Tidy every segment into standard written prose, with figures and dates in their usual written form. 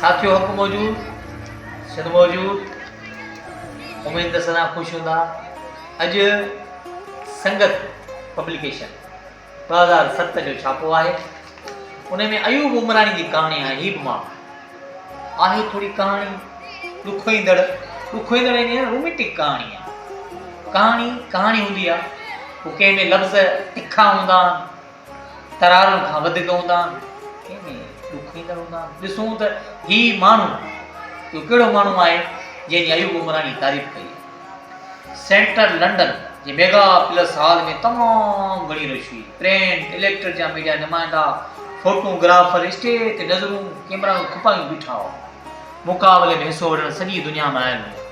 ساٿيو حق موجود سنڌ موجود اميد ته سدا خوش هوندا. اڄ سنگت پبليڪيشن 2007 جو ڇاپو آهي ان ۾ ايوب عمراڻي جي ڪهاڻي آهي هي به مان آهي ٿوري ڪهاڻي ڏکوئيندڙ ڏکوئيندڙ يعني رومينٽڪ ڪهاڻي آهي ڪهاڻي ڪهاڻي هوندي آهي پوء ڪنهن ۾ لفظ تکا هوندا آهن ترارن کان وڌيڪ هوندا آهن، ڪنهن ۾ ڏکوئيندڙ هوندا آهن. ڏسون ته هي ماڻهو اهو ڪهڙو ماڻهو آهي جنهن جي ايوب عمراڻي تعريف ڪئي آهي. سينٽر لنڊن جي ميگا پلس هال ۾ تمام گهڻي رش هئي. پرنٽ، اليڪٽرڪ جا ميڊيا نمائندا، فوٽو گرافر اسٽيج تي نظرون ڪيمرائون کپايون بيٺا هئا. مقابلي ۾ حصو وٺڻ سڄي دنيا مان آيل هيا.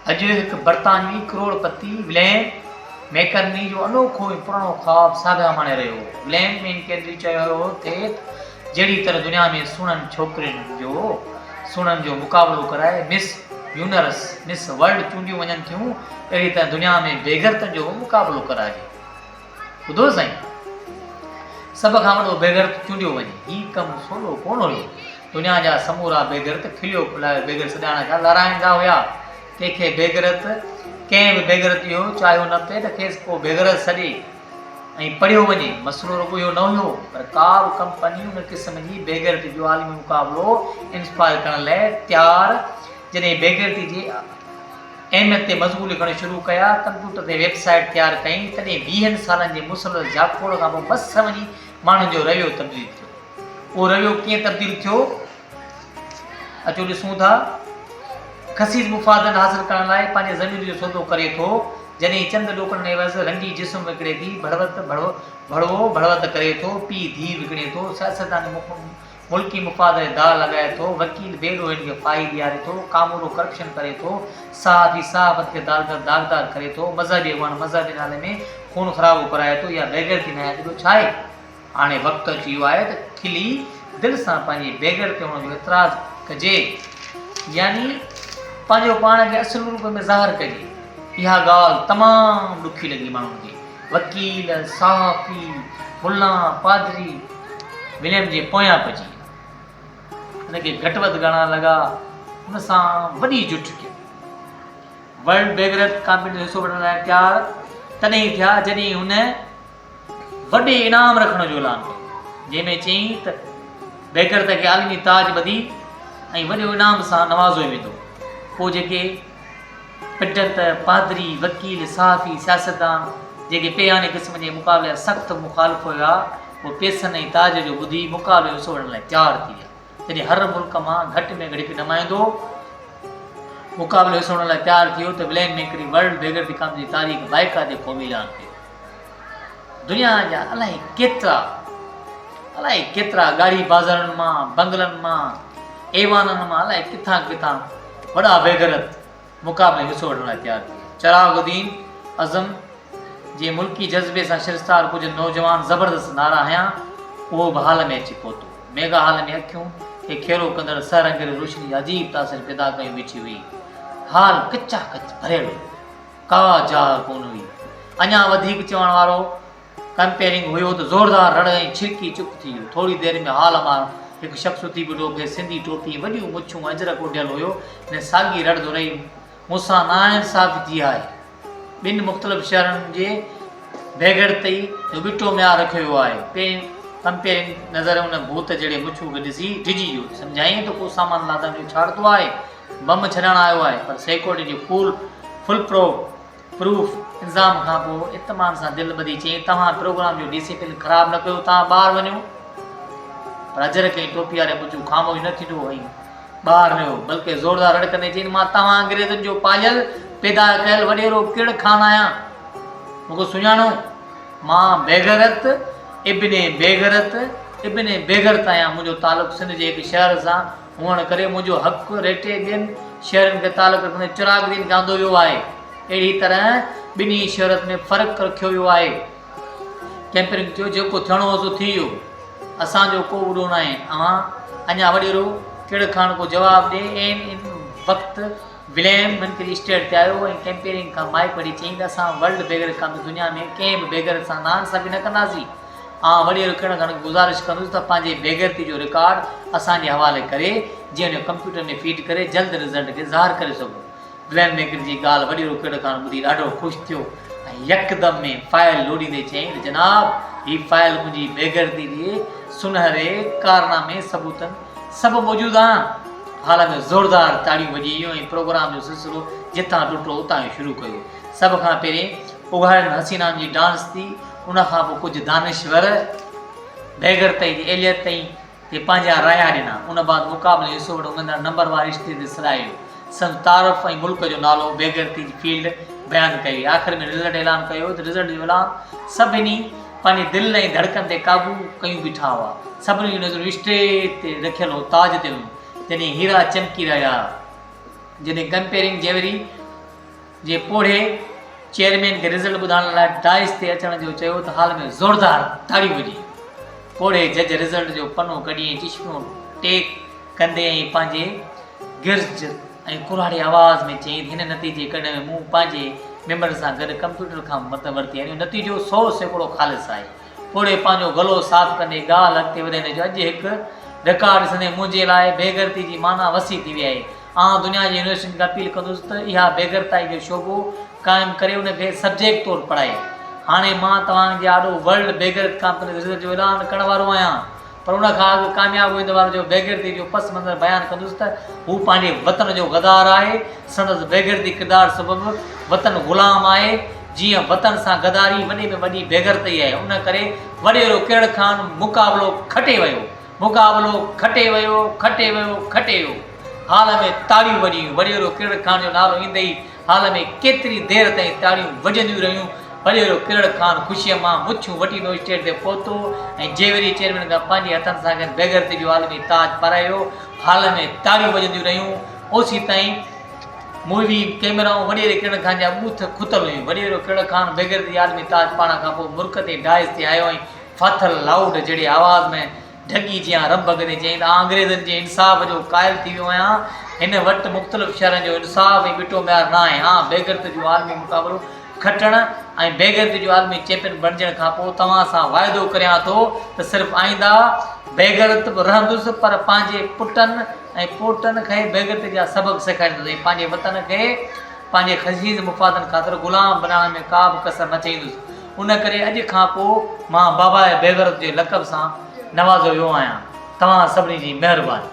اڄ هڪ برطانوي ڪروڙ پتي وليم ميڪرني جو انوکو ۽ پراڻو خواب ساڀيا ماڻي رهيو هو. وليم ميڪرني چيو هو ته جهڙي طرح دنيا ۾ سهڻن ڇوڪرين جو سهڻن جو مقابلو ڪرائي مس يونيورس، مس ورلڊ چونڊيون وڃن ٿيون، اهڙي طرح دنيا ۾ بيغيرتن جو به مقابلو ڪرائجي. ٻڌو سائين! سڀ کان وڏو بيغيرت چونڊيو وڃي. هي ڪم سولو ڪونه هيو. دنيا جا سمورا بيغيرت کليو کلايو بيغيرت سڏائڻ کان لارائيندا هيا. ڪنهن کي بيغيرت، ڪنهن به بيغيرت اهو چاهيو نه پئي ته کيس ڪو بيغيرت سڏي ۽ پڙهيو وڃي. مسئلو رڳو اهو نه هيو پر ڪا به ڪمپني ان قسم جي بيغيرتي جو عالمي مقابلو انسپائر ڪرڻ لاء تيار جڏهن بيغيرتي جي اهميت تي مضمون لکڻ شروع ڪيا، ڪمپيوٽر تي ويب سائيٽ تيار ڪيائين، تڏهن ويهن سالن جي مسلسل جاکوڙ کان پوء مس وڃي ماڻهن جو رويو تبديل ٿيو. اهو رويو ڪيئن تبديل ٿيو؟ اچو ڏسون ٿا. خسيس مفادن حاصل ڪرڻ لاء پنهنجي ضمير جو سودو ڪري ٿو. جڏهن چند ڏوڪڙن عيوض رنگي جسم وڪڻي ٿي، ڀڙوت ڀڙوو ڀڙوت ڪري ٿو، پيء ڌيء وڪڻي ٿو، سياستدان ملڪي مفاد تي داء لڳائي ٿو، وڪيل بي ڏوهين کي ڦاهي ڏياري ٿو، ڪامورو ڪرپشن ڪري ٿو، صحافي صحافت کي داغدار ڪري ٿو، مذهبي اڳواڻ مذهبي نالي ۾ خون خرابو ڪرائي ٿو، اها بيغيرتي ناهي ته ٻيو ڇا آهي؟ هاڻي وقت اچي ويو آهي ته کلي دل سان پنهنجي بيغيرتي هئڻ جو اعتراض ڪجي يعني پنهنجو پاڻ کي اصل روپ ۾ ظاهر ڪجي. اها ڳالهه تمام ڏکي لڳي ماڻهن کي. وڪيل، صحافي، ملان، پادري وليم جي پويان پئجي ويا. هن کي گهٽ وڌ ڳڻڻ لڳا. هن سان وڏي جٺ ڪئي. ورلڊ بيغيرت ڪامپيٽيشن جو حصو وٺڻ لاء تيار تڏهن ٿيا جڏهن هن وڏي انعام رکڻ جو اعلان ڪيو، جنهن ۾ چيائين ته بيڪرت کي عالمي تاج ٻڌي ۽ وڏي انعام سان نوازيو ويندو. پوء جيڪي پنڊت، پادري، وڪيل، صحافي، سياستدان جيڪي پيهاڻي قسم جي مقابلي جا سخت مخالف هيا، اهي پيسن ۽ تاج جو ٻڌي مقابلي ۾ حصو وٺڻ لاء تيار ٿي ويا. جڏهن هر ملڪ مان گهٽ ۾ گهٽ هڪ نمائندو مقابلي ۾ حصو وٺڻ لاء تيار ٿي ويو ته وليم مينڪري ورلڊ بيغيرتي ڪامپٽيشن جي تاريخ باقاعدي قومي اعلان ڪيو. دنيا جا الائي ڪيترا الائي ڪيترا ڳاڙهي بازارن مان، بنگلن مان، ايوانن مان الائي ڪٿان ڪٿان وڏا بيغيرت مقابلي ۾ حصو وٺڻ لاء تيار ٿي ويا. چراغ الدين عزم جي ملڪي جذبي سان شرستار ڪجهه نوجوان زبردست نعرا هنيا، اهو به هال ۾ اچي پهتو. ميگا هال ۾ اکيون کي کيرو ڪندڙ سهرنگري روشني جا عجيب تاثر پيدا ڪيون بيٺي هئي. هال ڪچا ڪچ ڀريل هيو. ڪا جاء ڪونه هئي. اڃا وڌيڪ چوڻ وارو ڪمپيئرنگ هيو ته زوردار رڙ ۽ ڇرڪي چپ ٿي ويو. ٿوري دير ۾ هال مان هڪ شخص اٿي بيٺو. کيس سنڌي ٽوپي ۽ وڏيون مڇون ۽ اجرڪ اوڍيل هيو. هن ساڳي رڙ دهرائي، مون سان ناانصافي ٿي آهي. ٻن مختلف شهرن جي بيغيرتي جو ٻٽو معيار رکيو ويو آهي. ڪمپيئرنگ نظر ان ڀوت جهڙي مڇوء کي ڏسي ڊڄي ويو. سمجهيائين ته ڪو سامان لادن جو ڇاڙتو آهي. بم ڇڏڻ آيو آهي پر سيڪيورٽي جي فول فل پروف انتظام کان پوء اطمينان سان دل ٻڌي چيائين توهان پروگرام جو ڊسيپلين خراب نه ڪيو توهان ٻاهر وڃو پر اجرڪ ۽ ٽوپي واري ٻچو خاموش نه ٿيندو ۽ ٻاهر نه ويو بلڪه زوردار رڙ ڪندي چيائين مان توهان انگريزن جو پاليل پيدا ڪيل وڏيرو ڪڙ خان آهيان مون کي سڃاڻو مان بيغيرت ابن بيغيرت ابن بيغيرت آهيان منهنجو تعلق سنڌ جي هڪ شهر سان هئڻ ڪري منهنجو حق ريٽي ٻين شهرن کي تعلق رکندي چراغ دين کي آندو ويو آهي. اهڙي طرح ٻنهي شهرت ۾ فرق رکيو ويو آهي. ڪيمپرنگ چيو جيڪو ٿيڻو هو سو ٿي ويو. اسان جو ڪو به ڏوهه ناهي. اوهان اڃا وڏيرو ڪڙ خان ڪو جواب ڏي. عين ان وقت وليم منڪري اسٽيج تي آيو ۽ ڪيمپيرنگ کان مائيڪ وٺي چيائين ته اسان ورلڊ بيگر ڪامپٽيشن دنيا ۾ ڪنهن به بيگر سان ناانصافي نه ڪنداسين. آئون وڏيرو ڪهڙن کان گذارش ڪندس ته پنهنجي بيغيرتي جو رڪارڊ اسان جي حوالي ڪري، جيئن ان ڪمپيوٽر ۾ فيڊ ڪري جلد رزلٽ کي ظاهر ڪري سگهون. وليم ميڪر جي ڳالهه وڏيرو ڪهڙ خان ٻڌي ڏاڍو خوش ٿيو ۽ يڪدم ۾ فائل لوڏيندي چيائين ته جناب هي فائل منهنجي بيغيرتي جي سنهري ڪارنامي ثبوتن سڀ موجود آهن. هال ۾ زوردار تاڙيون وڄي ويون ۽ پروگرام جو سلسلو جتان ٽٽو اتان ئي شروع ڪيو. سڀ کان پهرين اگهاڙين حسينائن جي ڊانس ٿي، ان کان پوء ڪجهه دانشور بيغيرتي جي اهليت تائين تي پنهنجا رايا ڏنا. ان بعد مقابلي ۾ حصو وٺندڙ نمبر وار اسٽيج تي سڏايو ويو. سندس تعارف ۽ ملڪ جو نالو بيغيرتي جي فيلڊ بيان ڪئي وئي. آخر ۾ رزلٽ اعلان ڪيو ويو ته رزلٽ جو اعلان سڀني پنهنجي دل ۽ ڌڙڪن تي قابو ڪيون بيٺا هئا. سڀني جون نظرون اسٽيج تي رکيل هو تاج تي هيون، جڏهن هيرا چمڪي رهيا هئا. جڏهن ڪمپيئرنگ جيوري جي پوڙهي چيئرمين کي رزلٽ ٻڌائڻ لاء ڊائس تي اچڻ جو چيو ته هال ۾ زوردار تاڙيون وڄي. پوڙهي جج رزلٽ جو پنو ڪڍي ۽ چشمو ٽيڪ ڪندي ۽ پنهنجي گرج ۽ ڪراڙي آواز ۾ چيائين ته هن نتيجي ڪڍڻ ۾ مون پنهنجي ميمبرن سان گڏ ڪمپيوٽر کان مدد ورتي آهي، اهو نتيجو 100% خالص آهي. پوڙهي پنهنجو گلو صاف ڪندي ڳالهه اڳتي وڌائيندي چيو، اڄ هڪ رڪارڊ ڏسندي منهنجي لاء بيغيرتي جي معنيٰ وسيع ٿي وئي آهي. آئون دنيا جي يونيورسٽين کي اپيل ڪندس ته اها بيغيرتائي جو شعبو قائم ڪري ان کي سبجيڪٽ طور پڙهائي. هاڻي مان توهان جي آڏو ورلڊ بيغيرت ڪانفرنس رزلٽ جو اعلان ڪرڻ وارو آهيان. پر ان کان اڳ ڪامياب اميدوار جو بيغيرتي جو پس منظر بيان ڪندس ته هو پنهنجي وطن جو غدار آهي، سندس بيغيرتي ڪردار سبب وطن غلام آهي، جيئن وطن سان غداري وڏي ۾ وڏي بيغيرتي آهي، ان ڪري وڏيرو ڪرڙ خان مقابلو کٽي ويو، مقابلو کٽي ويو، کٽي ويو، کٽي ويو. هال ۾ تاڙيون وڄي ويون، وڏيرو ڪرڙ خان جو نالو ايندي ئي هال ۾ ڪيتري دير تائين تاڙيون وڄنديون رهيون. وڏيرو ڪرڙ خان خوشيء مان مڇون وٽيندو اسٽيج تي پهتو ۽ جيوري چيئرمين کان پنهنجي هٿن سان کين بيغيرتي جو عالمي تاج پارايو. هال ۾ تاڙيون وڄنديون رهيون. اوسيتائين مووي ڪئميرائون وڏيري ڪرڙ خان جا ٻوٿ کتل هيون. وڏيرو ڪرڙ خان بيغيرتي جي عالمي تاج پارڻ کان پوء مرڪ تي ڊائس تي آيو ۽ ڦاٿل لائوڊ جهڙي آواز ۾ ڍڳي جيان رنڀ ڪندي چيائين ته آء انگريزن جي انصاف جو قائل ٿي ويو آهيان. هن وٽ مختلف شهرن جو انصاف ۽ ٻٽو معيار نه آهي. آء بيغيرت جو عالمي مقابلو کٽڻ ۽ بيغيرتي جو عالمي چيمپيئن بڻجڻ کان پوء توهان سان واعدو ڪريان ٿو ته صرف آئنده بيغيرت به رهندس پر پنهنجي پٽن ۽ پوٽن کي بيغيرتي جا سبق سيکاريندس ۽ پنهنجي وطن کي پنهنجي خسيس مفادن خاطر غلام بنائڻ ۾ ڪا به ڪسر نه ڇڏيندس. ان ڪري اڄ کان پوء مان باباء بيغرت جي لقب سان نوازيو ويو آهيان. توهان سڀني جي مهرباني.